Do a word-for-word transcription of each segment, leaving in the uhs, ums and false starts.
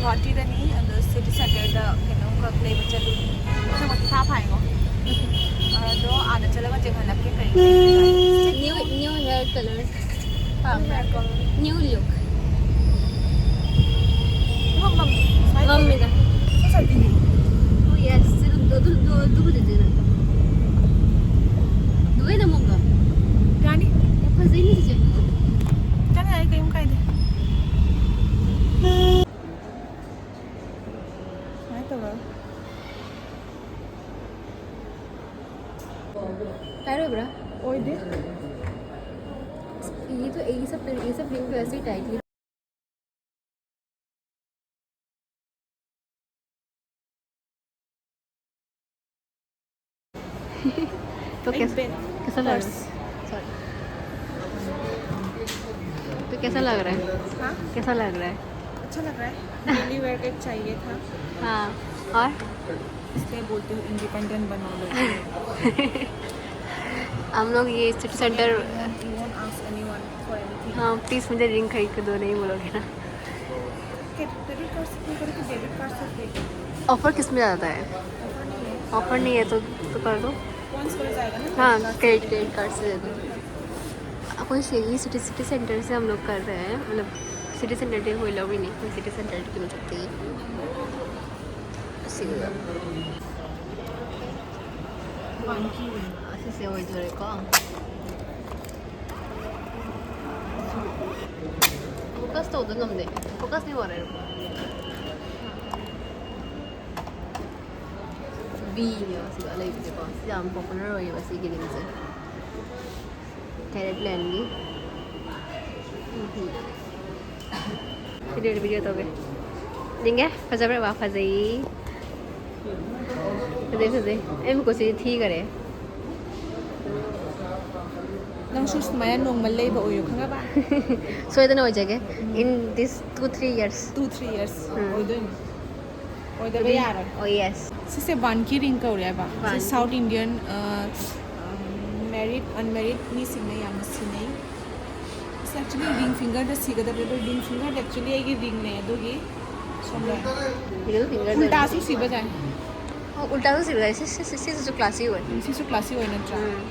ꯒꯨꯋꯥꯍꯥꯇꯤꯗꯅꯤ, ꯑꯗꯣ ꯁꯤꯇꯤ ꯁꯦꯟꯇꯔꯗ ꯀꯩꯅꯣꯝꯈꯛ ꯂꯩꯕ ꯆꯠꯂꯨꯅꯤ꯫ ꯃꯁꯛ ꯃꯁꯛ ꯊꯥ ꯐꯥꯏꯉꯣ꯫ ꯑꯗꯣ ꯑꯥꯗ ꯆꯠꯂꯒ ꯆꯦꯛꯍꯜꯂꯛꯀꯦ ꯀꯔꯤ꯫ New new hair color. ꯄꯥꯝꯕ꯭ꯔꯥ? New look. ꯃꯝꯃꯝꯃꯤ꯫ ꯃꯝꯃꯤꯗ꯫ ꯉꯁꯥꯏꯗꯤ꯫ Oh yes. ꯑꯗꯨ ꯑꯗꯨ ꯑꯗꯨ ꯑꯗꯨꯕꯨꯗꯤ ꯑꯗꯨꯅ꯫ ꯑꯗꯨꯒꯩꯅ ꯃꯝꯕ꯫ ꯌꯥꯅꯤ꯫ ꯌꯥꯝ ꯐꯖꯩꯅꯦ ꯆꯤꯆꯦ꯫ ꯆꯠꯅꯤ, ꯑꯩ ꯀꯔꯤꯝ ꯀꯥꯏꯗꯦ꯫ ꯁꯨꯃꯥꯏꯅ ꯇꯧꯔꯒ꯫ ꯇꯥꯏꯔꯣꯏꯕ꯭ꯔꯥ? ꯑꯣꯏꯗꯦ꯫ ये तो यही सब, ये सब पिंक वैसे ही टाइट है। तो एक कैसा पेन, कैसा लग रहा है? पर्स। सॉरी। तो कैसा लग रहा है? हाँ, कैसा लग रहा है? अच्छा लग रहा है। डेली वेयर का एक चाहिए था, हाँ। और इसलिए बोलती हूँ इंडिपेंडेंट बनो लोग। हम लोग ये city centre You won't ask anyone for anything. हाँ, प्लीज़ मुझे रिंग खरीद के दो, नहीं बोलोगे ना? क्रेडिट कार्ड से पे करो कि डेबिट कार्ड से पे? ऑफर किस में ज़्यादा है? ऑफर नहीं है। ऑफर नहीं है तो तो कर दो। पॉइंट्स बढ़ जाएगा ना। हाँ, क्रेडिट क्रेडिट कार्ड से दे दो। कोई चाहिए सिटी सिटी सेंटर से हम लोग कर रहे हैं, मतलब सिटी सेंटर के कोई लव ही नहीं, कोई सिटी सेंटर की हो सकती है। ꯑꯁꯤꯒ ꯑꯁꯤꯁꯦ ꯑꯣꯏꯗꯣꯔꯦꯀꯣ꯫ ꯐꯣꯀꯁ ꯇꯧꯗ ꯉꯝꯗꯦ꯫ ꯐꯣꯀꯁꯇꯤ ꯑꯣꯏꯔꯦ꯫ ꯕꯤꯅꯦꯕ ꯁꯤꯗ ꯂꯩꯕꯁꯦꯀꯣ꯫ ꯁꯤ ꯌꯥꯝ ꯄꯣꯄꯨꯂꯔ ꯑꯣꯏꯌꯦꯕ ꯁꯤꯒꯤ ꯔꯤꯡꯁꯦ꯫ ꯀꯦꯔꯦꯠ ꯂꯦꯟꯒꯤ꯫ ꯎꯝ꯫ ꯚꯤꯗꯤꯑꯣ ꯚꯤꯗꯤꯑꯣ ꯇꯧꯒꯦ꯫ ꯌꯦꯡꯒꯦ꯫ ꯐꯖꯕ꯭ꯔꯥ? ꯋꯥ, ꯐꯖꯩ꯫ ꯐꯖꯩ, ꯐꯖꯩ꯫ ꯑꯩ ꯃꯈꯨꯠꯁꯤ ꯊꯤꯈꯔꯦ꯫ ꯅꯪꯁꯨ ꯁꯨꯃꯥꯏꯅ ꯅꯣꯡꯃ ꯂꯩꯕ ꯑꯣꯏꯌꯨ, ꯈꯪꯉꯕ? ꯁꯣꯏꯗꯅ ꯑꯣꯏꯖꯒꯦ꯫ In this two three years. Two three years ꯎꯝ꯫ ꯑꯣꯏꯗꯣꯏꯅꯤ꯫ ꯑꯣꯏꯗꯕ ꯌꯥꯔꯣꯏ꯫ Oh yes. ꯁꯤꯁꯦ ꯕꯥꯟꯀꯤ ꯔꯤꯡ ꯀꯧꯔꯦ ꯍꯥꯏꯕ꯫ ꯁꯤ ꯕꯥꯟꯀꯤ꯫ ꯁꯥꯎꯠ ꯏꯟꯗꯤꯌꯟ, ꯑ, ꯃꯦꯔꯤꯠ ꯑꯟꯃꯦꯔꯤꯠ ꯃꯤꯁꯤꯡꯅ ꯌꯥꯝꯅ ꯁꯤꯟꯅꯩ꯫ ꯁꯤ ꯑꯦꯛꯆꯨꯂꯤ ꯔꯤꯡ ꯐꯤꯡꯒꯔꯗ ꯁꯤꯒꯗꯕꯅꯦ, ꯑꯗꯣ ꯔꯤꯡ ꯐꯤꯡꯒꯔꯗ ꯑꯦꯛꯆꯨꯂꯤ ꯑꯩꯒꯤ ꯔꯤꯡꯅꯦ, ꯑꯗꯨꯒꯤ Middle finger ꯗꯣ꯫ ꯎꯜꯇꯥꯁꯨ ꯁꯤꯕ ꯌꯥꯏ꯫ ꯑꯣ, ꯎꯜꯇꯥꯁꯨ ꯁꯤꯕ ꯌꯥꯏ꯫ ꯁꯤ, ꯁꯤ, ꯁꯤ, ꯁꯤꯁꯤꯁꯨ classy ꯑꯣꯏ꯫ ꯎꯝ, ꯁꯤꯁꯨ classy ꯑꯣꯏ ꯅꯠꯇ꯭ꯔꯥ? ꯎꯝ꯫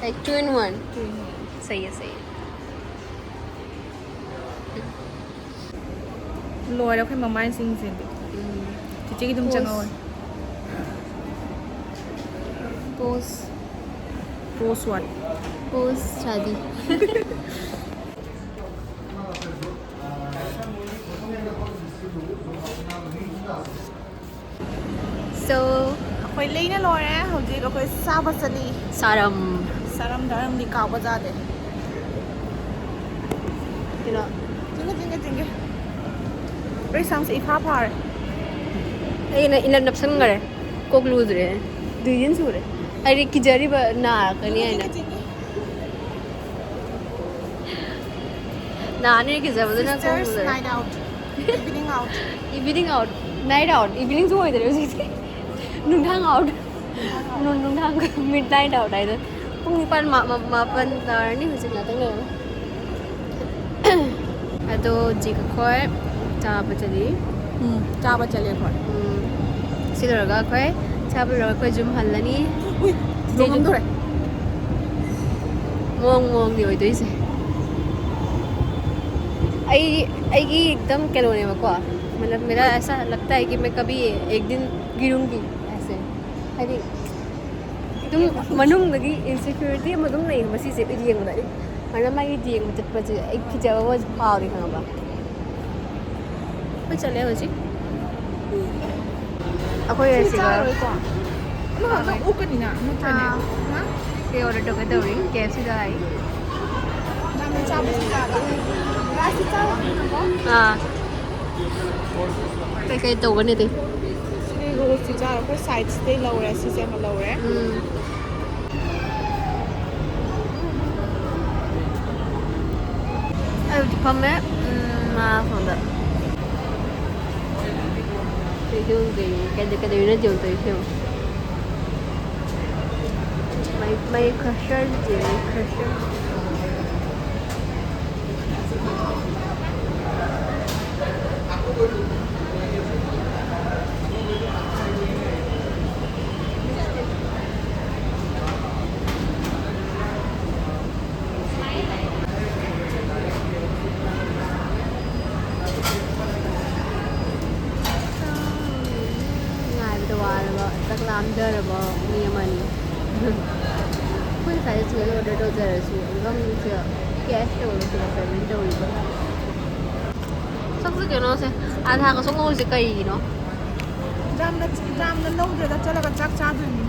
Like two in one. Two in one. ꯁꯩꯌꯦ, ꯁꯩꯌꯦ꯫ ꯂꯣꯏꯔꯦ ꯑꯩꯈꯣꯏ ꯃꯃꯥꯏꯁꯤꯡꯁꯤꯗꯤ꯫ ꯎꯝ꯫ ꯆꯤꯆꯦꯒꯤ ꯑꯗꯨꯝ ꯄꯣꯁ꯫ ꯆꯪꯍꯧꯔꯦ꯫ Pose. Pose what? Pose शादी। So, ꯑꯩꯈꯣꯏ ꯂꯩꯅ ꯂꯣꯏꯔꯦ꯫ ꯍꯧꯖꯤꯛ ꯑꯩꯈꯣꯏ ꯆꯥꯕ ꯆꯠꯂꯤ꯫ ꯁꯥꯔꯝ꯫ ꯁꯥꯔꯝ ꯗꯥꯔꯝꯗꯤ ꯀꯥꯎꯕ ꯌꯥꯗꯦ꯫ ꯀꯩꯅꯣ? ꯆꯤꯡꯒꯦ, ꯆꯤꯡꯒꯦ, ꯆꯤꯡꯒꯦ꯫ ꯑꯩ ꯁꯝꯁꯦ ꯏꯐꯥ ꯐꯥꯔꯦ꯫ ꯑꯩꯅ ꯏꯅꯞ ꯅꯞꯁꯟꯈꯔꯦ꯫ ꯀꯣꯛ ꯂꯨꯗ꯭ꯔꯦ꯫ ꯗꯨꯏ ꯗꯤꯟ ꯁꯨꯔꯦ꯫ ꯑꯩꯗꯤ ꯀꯤꯖꯔꯤꯕ ꯅꯥꯔꯛꯀꯅꯤ ꯍꯥꯏꯅ꯫ ꯆꯤꯡꯒꯦ, ꯆꯤꯡꯒꯦ꯫ ꯅꯥꯅꯤ ꯀꯤꯖꯕꯗꯨꯅ ꯀꯣꯛ Sisters ꯂꯨꯗ꯭ꯔꯦ꯫ Night out. Evening out. Evening out. Night out. Eveningꯁꯨ ꯑꯣꯏꯗ꯭ꯔꯦ ꯍꯧꯖꯤꯛꯇꯤ꯫ ꯅꯨꯡꯗꯥꯡ out꯫ ꯅꯨꯡ-, ꯅꯨꯡꯗꯥꯡ midnight out ꯍꯥꯏꯗꯣ꯫ ꯄꯨꯡ ꯅꯤꯄꯥꯟ ꯃꯥ-, ꯃꯥ-, ꯃꯥꯄꯟ ꯇꯥꯔꯅꯤ ꯍꯧꯖꯤꯛ ꯉꯥꯛꯇꯪ ꯂꯩꯔꯒ꯫ ꯑꯗꯣ ꯍꯧꯖꯤꯛ ꯑꯩꯈꯣꯏ ꯆꯥꯕ ꯆꯠꯂꯤ꯫ ꯎꯝ, ꯆꯥꯕ ꯆꯠꯂꯦ ꯑꯩꯈꯣꯏ꯫ ꯎꯝ꯫ ꯁꯤ ꯂꯣꯏꯔꯒ ꯑꯩꯈꯣꯏ ꯆꯥꯕ ꯂꯣꯏꯔꯒ ꯑꯩꯈꯣꯏ ꯌꯨꯝ ꯍꯜꯂꯅꯤ꯫ ꯎꯏ, ꯂꯣꯡꯉꯝꯗꯣꯔꯦ꯫ ꯃꯑꯣꯡ ꯃꯑꯣꯡꯅꯤ ꯑꯣꯏꯗꯣꯏꯁꯦ꯫ ꯑꯩ, ꯑꯩꯒꯤ ꯑꯦꯛꯗꯝ ꯀꯩꯅꯣꯅꯦꯕꯀꯣ, मतलब मेरा ऐसा लगता है कि मैं कभी एक दिन गिरूंगी ऐसे, ꯍꯥꯏꯗꯤ ꯑꯗꯨꯝ ꯃꯅꯨꯡꯗꯒꯤ insecurity ꯑꯃ ꯑꯗꯨꯝ ꯂꯩ ꯃꯁꯤꯁꯦ ꯌꯦꯡꯕꯗ꯫ ꯑꯩ ꯃꯔꯝ ꯑꯩ ꯌꯦꯡꯕ ꯆꯠꯄꯁꯦ ꯑꯩ ꯀꯤꯖꯕ ꯑꯃ ꯐꯥꯎꯔꯤ, ꯈꯪꯉꯕ? ꯑꯩꯈꯣꯏ ꯆꯠꯂꯦ ꯍꯧꯖꯤꯛ꯫ ꯑꯩꯈꯣꯏ ꯁꯤ ꯑꯁꯤꯒ ꯆꯥꯔꯔꯣꯏꯀꯣ? ꯑꯃ ꯅꯪ ꯑꯣꯛꯀꯅꯤꯅ, ꯅꯠꯇ꯭ꯔꯅꯦ? ꯑꯥ꯫ ꯍꯥ? ꯀꯩ order ꯇꯧꯒꯦ ꯇꯧꯔꯤ? KFCꯗ ꯍꯥꯏ꯫ ꯅꯪ ꯆꯥꯕꯁꯨ ꯌꯥꯕ꯫ ꯔꯥꯏꯁꯁꯨ ꯆꯥꯔꯕꯅꯤꯅꯀꯣ꯫ ꯑꯥ꯫ ꯀꯩꯀꯩ ꯇꯧꯒꯅꯤ ꯑꯇꯩ? ꯁꯤꯗꯤ rollꯁꯇꯤ ꯆꯥꯔꯣ꯫ ꯑꯩꯈꯣꯏ sidesꯇꯩ ꯂꯧꯔꯦ꯫ ꯁꯤꯁꯦ ꯑꯃ ꯂꯧꯔꯦ꯫ ꯎꯝ꯫ ꯑꯩ ꯍꯧꯖꯤꯛ ꯐꯝꯃꯦ꯫ ꯎꯝ, ꯃꯥ ꯐꯣꯟꯗ꯫ ꯀꯩꯗꯧ-, ꯀꯩꯗꯧ-, ꯀꯩꯗꯧ-, ꯀꯩꯗꯧꯔꯤꯅꯣ ꯌꯦꯡꯉꯣ ꯇꯧꯔꯤꯁꯦ ꯌꯦꯡꯉꯣ꯫ My, my crusher, my crusher. ꯄꯥꯝꯖꯔꯕ ꯃꯤ ꯑꯃꯅꯤ꯫ ꯑꯩꯈꯣꯏ ꯉꯁꯥꯏ ꯁꯤꯗ ꯑꯣꯔꯗꯔ ꯇꯧꯖꯔꯁꯨ ꯑꯗꯨꯝ ꯁꯤꯗ ꯀꯦꯁꯇ ꯑꯣꯏꯔꯁꯨ ꯄꯦꯃꯦꯟ ꯇꯧꯔꯤꯕ꯫ ꯁꯛꯁꯤ ꯀꯩꯅꯣꯁꯦ, ꯑꯥꯙꯥꯒ ꯁꯨꯡꯎ ꯎꯗꯦ ꯀꯩꯒꯤꯅꯣ? ꯌꯥꯝꯅ, ꯌꯥꯝꯅ ꯂꯧꯗ꯭ꯔꯦꯗ, ꯆꯠꯂꯒ ꯆꯥꯛ ꯆꯥꯗꯣꯏꯅꯤ꯫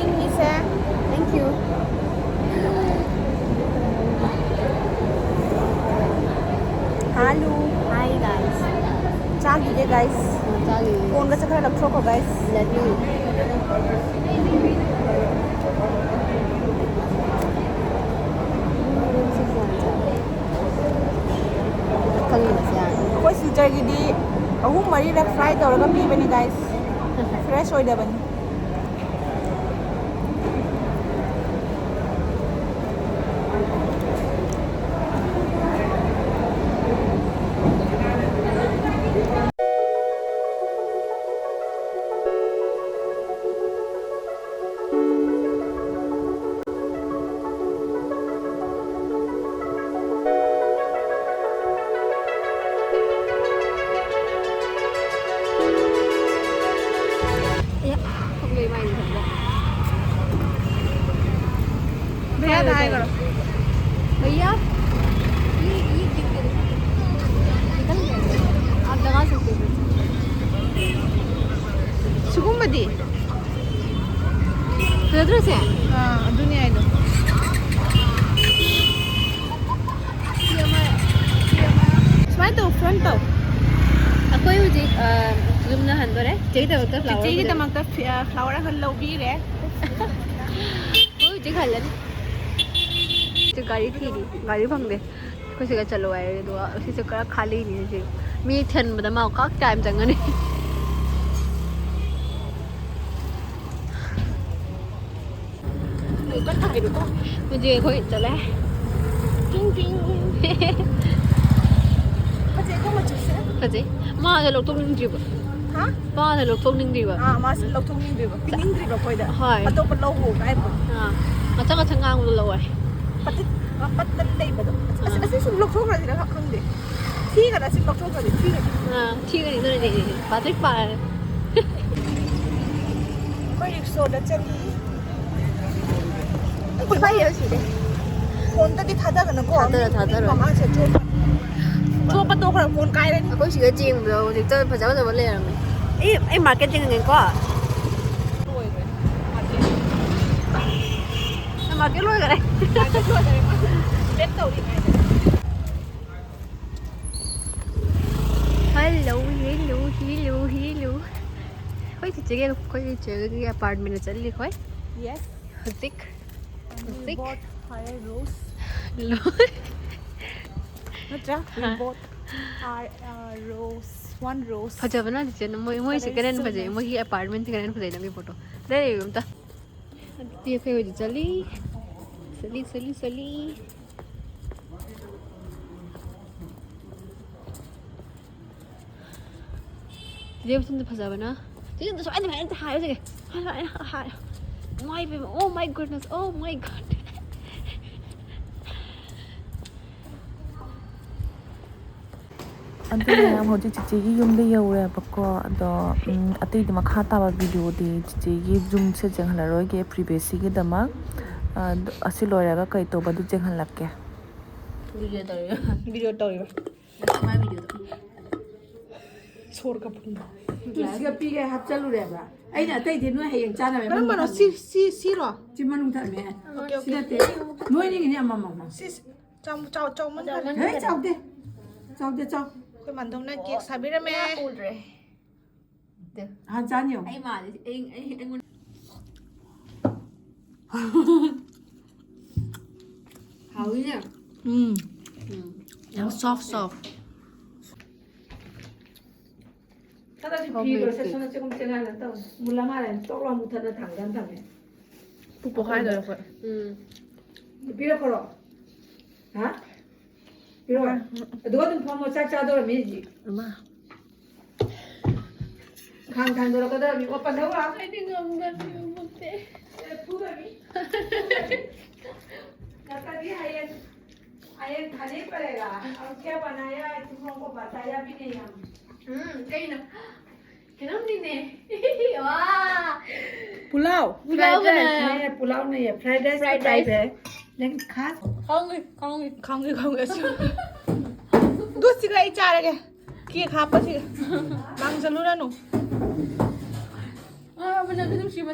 ꯏꯪꯉꯤꯁꯦ꯫ Thank you. Hello. Hi, guys. ꯆꯥꯈꯤꯒꯦ, guys. ꯆꯥꯈꯤꯒꯦ꯫ ꯐꯣꯟꯒꯁꯦ ꯈꯔ ꯂꯧꯊꯣꯛꯈꯣ, guys. Let me. ꯈꯪꯉꯤꯕꯁꯦ ꯌꯥꯔꯦ꯫ ꯑꯩꯈꯣꯏ ꯁꯤꯜꯆꯔꯒꯤꯗꯤ ꯑꯍꯨꯝ ꯃꯔꯤꯔꯛ fry ꯇꯧꯔꯒ ꯄꯤꯕꯅꯤ, guys. Fresh ꯑꯣꯏꯗꯕꯅꯤ꯫ भैया, हाय करो। भैया, ये, ये दिख गए। निकल गए। आप लगा सकते हो फिर से। ꯁꯤꯒꯨꯝꯕꯗꯤ ꯐꯖꯗ꯭ꯔꯣ ꯁꯦ? ꯑꯥ, ꯑꯗꯨꯅꯦ ꯍꯥꯏꯗꯣ꯫ ꯁꯤ ꯑꯃ, ꯁꯤ ꯑꯃ꯫ ꯁꯨꯃꯥꯏꯅ ꯇꯧ, front ꯇꯧ꯫ ꯑꯩꯈꯣꯏ ꯍꯧꯖꯤꯛ, ꯑ, ꯌꯨꯝꯗ ꯍꯟꯗꯣꯔꯦ꯫ ꯆꯤꯆꯦꯒꯤꯗꯃꯛꯇ flower ꯆꯤꯆꯦꯒꯤꯗꯃꯛꯇ ꯐꯤ-, ꯑ, flower ꯑꯃ ꯂꯧꯕꯤꯔꯦ꯫ ꯑꯩꯈꯣꯏ ꯍꯧꯖꯤꯛ ꯍꯜꯂꯅꯤ꯫ ꯍꯧꯖꯤꯛ ꯒꯥꯔꯤ ꯊꯤꯔꯤ, ꯒꯥꯔꯤ ꯐꯪꯗꯦ꯫ ꯑꯩꯈꯣꯏ ꯁꯤꯒ ꯆꯠꯂꯣ ꯍꯥꯏꯔꯦ, ꯑꯗꯨꯒ ꯁꯤꯁꯦ ꯈꯔ ꯈꯥꯂꯤꯅꯤ ꯍꯧꯖꯤꯛ꯫ ꯃꯤ ꯊꯤꯟꯕꯗ ꯃꯥ ꯀꯛ time ꯆꯪꯒꯅꯤ꯫ ꯍꯧꯖꯤꯛ ꯑꯩꯈꯣꯏ ꯆꯠꯂꯦ꯫ ꯇꯤꯡ ꯇꯤꯡ꯫ ꯐꯖꯩꯀꯣ ꯃꯆꯨꯁꯦ? ꯐꯖꯩ꯫ ꯃꯥꯁꯦ ꯂꯧꯊꯣꯛꯅꯤꯡꯗ꯭ꯔꯤꯕ꯫ ꯍꯥ? ꯃꯥꯁꯦ ꯂꯧꯊꯣꯛꯅꯤꯡꯗ꯭ꯔꯤꯕ꯫ ꯑꯥ, ꯃꯥꯁꯦ ꯂꯧꯊꯣꯛꯅꯤꯡꯗ꯭ꯔꯤꯕ꯫ ꯄꯤꯅꯤꯡꯗ꯭ꯔꯤꯕ ꯑꯩꯈꯣꯏꯗ꯫ ꯍꯣꯏ꯫ ꯑꯇꯣꯞꯄ ꯂꯧꯈꯣ ꯍꯥꯏꯕ꯫ ꯑꯥ꯫ ꯉꯥꯛꯁꯪ ꯉꯥꯛꯁꯪ ꯉꯥꯡꯕꯗꯣ ꯂꯧ ꯍꯥꯏ꯫ ꯄꯇꯤꯠ ꯃꯄꯠꯇꯅ ꯂꯩꯕꯗꯣ꯫ ꯑꯁ, ꯑꯥ꯫ ꯑꯁꯤ ꯁꯨꯝ ꯂꯧꯊꯣꯛꯈ꯭ꯔꯁꯤꯔ ꯈꯪꯗꯦ꯫ ꯊꯤꯒꯗ꯭ꯔꯥ ꯁꯤ ꯂꯧꯊꯣꯛꯈ꯭ꯔꯗꯤ ꯊꯤꯒꯗ꯭ꯔꯥ? ꯑꯥ, ꯊꯤꯒꯅꯤ, ꯑꯗꯨꯅꯅꯦ꯫ ꯄꯥꯇ꯭ꯔꯤꯛ ꯄꯥꯔꯦ꯫ ꯑꯩꯈꯣꯏ ꯔꯤꯛꯁꯣꯗ ꯆꯠꯂꯤ꯫ ꯑꯩꯈꯣꯏ ꯐꯩꯌꯦ ꯁꯤꯗꯤ꯫ ꯐꯣꯟꯗꯗꯤ ꯊꯥꯗꯒꯅꯨꯀꯣ꯫ ꯊꯥꯗꯔꯣ, ꯊꯥꯗꯔꯣ꯫ ꯃꯃꯥꯡꯁꯦ ꯆꯣꯞꯄ꯫ ꯆꯣꯞꯄ ꯇꯣꯛꯈ꯭ꯔ ꯐꯣꯟ ꯀꯥꯏꯔꯅꯤ꯫ ꯑꯩꯈꯣꯏ ꯁꯤꯗ ꯆꯦꯡꯕꯗꯣ ꯍꯧꯖꯤꯛꯇ ꯐꯖ ꯐꯖꯕ ꯂꯩꯔꯝꯃꯦ꯫ ꯑꯩ, ꯑꯩ ꯃꯥꯔꯀꯦꯠ ꯆꯦꯡꯉꯦꯀꯣ꯫ ꯂꯣꯏꯈ꯭ꯔꯦ꯫ ꯃꯥꯔꯀꯦꯠ꯫ ꯃꯥꯔꯀꯦꯠ ꯂꯣꯏꯈꯔꯦ꯫ ꯃꯥꯔꯀꯦꯠ ꯂꯣꯏꯈꯔꯦ꯫ ꯄꯦꯛ ꯇꯧꯔꯤꯉꯩꯗ꯫ Hello, hello, hello, hello. ꯑꯩꯈꯣꯏ ꯆꯤꯆꯦꯒꯤ, ꯑꯩꯈꯣꯏ ꯆꯤꯆꯦꯒꯤ ꯑꯦꯄꯥꯔꯠꯃꯦꯟꯗ ꯆꯠꯂꯤ ꯑꯩꯈꯣꯏ꯫ Yes. ꯍꯧꯖꯤꯛ꯫ And we ꯍꯧꯖꯤꯛ꯫ Bought five rose. ꯂꯣꯏ꯫ ꯅꯠꯇ꯭ꯔꯥ? We ꯍꯥ꯫ Bought, uh, rose, one rose. ꯐꯖꯕꯅ ꯆꯤꯆꯦꯅ ꯃꯣꯏ, ꯃꯣꯏ second hand ꯐꯖꯩ꯫ ꯃꯣꯏꯒꯤ ꯑꯦꯄꯥꯔꯠꯃꯦꯟ second hand ꯐꯖꯩ ꯅꯪꯒꯤ ꯐꯣꯇꯣ꯫ ꯂꯩꯔꯤꯕ ꯑꯝꯇ꯫ ꯑꯗꯨꯗꯤ ꯑꯩꯈꯣꯏ ꯍꯧꯖꯤꯛ ꯆꯠꯂꯤ꯫ ꯆꯠꯂꯤ, ꯆꯠꯂꯤ, ꯆꯠꯂꯤ꯫ ꯆꯤꯆꯦ ꯃꯊꯟꯇ ꯐꯖꯕꯅ꯫ ꯆꯤꯆꯦ ꯑꯝꯇ ꯁꯨꯃꯥꯏꯅ, ꯁꯨꯃꯥꯏꯅ ꯑꯝꯇ ꯍꯥꯏꯌꯣ ꯆꯤꯆꯦ꯫ ꯁꯨꯃꯥꯏꯅ ꯍꯥꯏꯌꯣ꯫ ꯏꯃꯥ ꯏꯕꯦꯝꯃ, oh my goodness, oh my God꯫ ꯑꯗꯨ ꯃꯌꯥꯝ ꯍꯧꯖꯤꯛ ꯆꯤꯆꯦꯒꯤ ꯌꯨꯝꯗ ꯌꯧꯔꯦꯕꯀꯣ꯫ ꯑꯗꯣ, ꯎꯝ, ꯑꯇꯩꯗꯤ ꯃꯈꯥ ꯇꯥꯕ ꯚꯤꯗꯤꯑꯣꯗꯤ ꯆꯤꯆꯦꯒꯤ ꯌꯨꯝꯁꯦ ꯌꯦꯡꯍꯜꯂꯔꯣꯏꯒꯦ privacyꯒꯤꯗꯃꯛ꯫ ꯑꯗꯣ ꯑꯁꯤ ꯂꯣꯏꯔꯒ ꯀꯩ ꯇꯧꯕꯗꯨ ꯌꯦꯡꯍꯜꯂꯛꯀꯦ꯫ ꯚꯤꯗꯤꯑꯣ ꯇꯧꯔꯤꯕ꯫ ꯚꯤꯗꯤꯑꯣ ꯇꯧꯔꯤꯕ꯫ ꯃꯥꯏ ꯚꯤꯗꯤꯑꯣꯗꯣ꯫ ꯁꯣꯔꯒ ꯐꯨꯟꯕ꯫ ꯇꯨ ꯁꯤꯒ ꯄꯤꯒꯦ ꯍꯥꯞꯆꯜꯂꯨꯔꯦꯕ꯫ ꯑꯩꯅ ꯑꯇꯩꯗꯤ ꯅꯣꯏ ꯍꯌꯦꯡ ꯆꯥꯅꯕ ꯀꯔꯝꯕꯅꯣ? ꯃꯅꯨꯡ ꯁꯤ, ꯊꯝꯃꯦ꯫ ꯁꯤ, ꯁꯤꯔꯣ? ꯁꯤ ꯃꯅꯨꯡ ꯊꯝꯃꯦ꯫ ꯑꯣꯀꯦ, ꯁꯤ ꯑꯣꯀꯦ꯫ ꯅꯠꯇꯦ꯫ ꯅꯣꯏꯅꯤꯒꯤꯅꯦ ꯑꯃꯃꯝ꯫ ꯁꯤ, ꯁꯤ, ꯆꯥꯎ-, ꯆꯥꯎ-, ꯆꯥꯎꯃꯟꯈꯔꯦ꯫ ꯍꯦ, ꯆꯥꯎꯗꯦ꯫ ꯆꯥꯎꯗꯦ, ꯆꯥꯎ꯫ ꯑꯩꯈꯣꯏ ꯃꯥꯟꯗꯧꯅ ꯀꯦꯛ ꯁꯥꯕꯤꯔꯝꯃꯦ꯫ ꯎꯗ꯭ꯔꯦ꯫ ꯍꯥꯟ ꯆꯥꯅꯤꯌꯣ꯫ ꯑꯩ ꯃꯥꯜꯂꯤ꯫ ꯑꯩ, ꯑꯩ, ꯑꯩꯉꯣꯟꯗ ꯍꯥꯎꯋꯤꯅꯦ꯫ ꯎꯝ꯫ ꯎꯝ꯫ ꯌꯥꯝ soft, soft꯫ ꯈꯔꯗꯤ ꯐꯤꯔꯣꯁꯦ ꯁꯣꯝꯗ ꯆꯦꯒꯨꯝ ꯆꯦꯒꯥꯏꯅ ꯇꯧꯔꯦ꯫ ꯃꯨꯜꯂ ꯃꯥꯜꯂꯦ꯫ ꯇꯣꯛ ꯂꯥꯎ ꯃꯨꯊꯠꯂ ꯊꯥꯡꯒꯠꯂ ꯊꯝꯃꯦ꯫ ꯄꯨꯛ ꯄꯣꯛꯈꯥꯏꯗꯣꯔꯦ ꯑꯩꯈꯣꯏ꯫ ꯎꯝ꯫ ꯄꯤꯔꯛꯈ꯭ꯔꯣ? ꯍꯥ? ꯄꯤꯔꯛꯑꯣ꯫ ꯑꯗꯨꯒ ꯑꯗꯨꯝ ꯐꯝꯃꯣ, ꯆꯥꯛ ꯆꯥꯗꯧꯔꯝꯃꯤ ꯍꯧꯖꯤꯛ꯫ ꯏꯃꯥ꯫ ꯈꯥꯡ ꯊꯥꯡꯗꯣꯔꯛꯀꯗꯧꯔꯝꯃꯤ꯫ ꯑꯣ, ꯄꯜꯍꯧꯔꯣ꯫ ꯑꯩꯗꯤ ꯉꯝꯒꯅꯤ, ꯉꯝꯃꯛꯇꯦ꯫ ꯑꯦ, ꯐꯨꯗꯣꯏꯅꯤ꯫ कभी हयें, हयें खाने पड़ेगा। अब क्या बनाया है, तुम लोगों को बताया भी नहीं हम। ꯎꯝ, ꯀꯩꯅꯣ? ꯀꯩꯅꯣꯝꯅꯤꯅꯦ꯫ ꯋꯥ! पुलाव। पुलाव फ्राइड राइस बनाया। नहीं है, पुलाव नहीं है, फ्राइड राइस का फ्राइड टाइप राइस। है। लेकिन खास ꯈꯪꯉꯦ, ꯈꯪꯉꯦ, ꯈꯪꯉꯦ, ꯈꯪꯉꯦ꯫ ꯑꯁ꯫ ꯗꯨ ꯁꯤꯒ ꯑꯩ ꯆꯥꯔꯒꯦ꯫ ꯀꯦꯛ ꯍꯥꯞꯄꯁꯤꯒ꯫ ꯂꯥꯡꯖꯜꯂꯨꯔꯅꯨ꯫ ꯑꯥ, ꯃꯅꯝꯗꯤ ꯅꯨꯡꯁꯤꯕꯅ꯫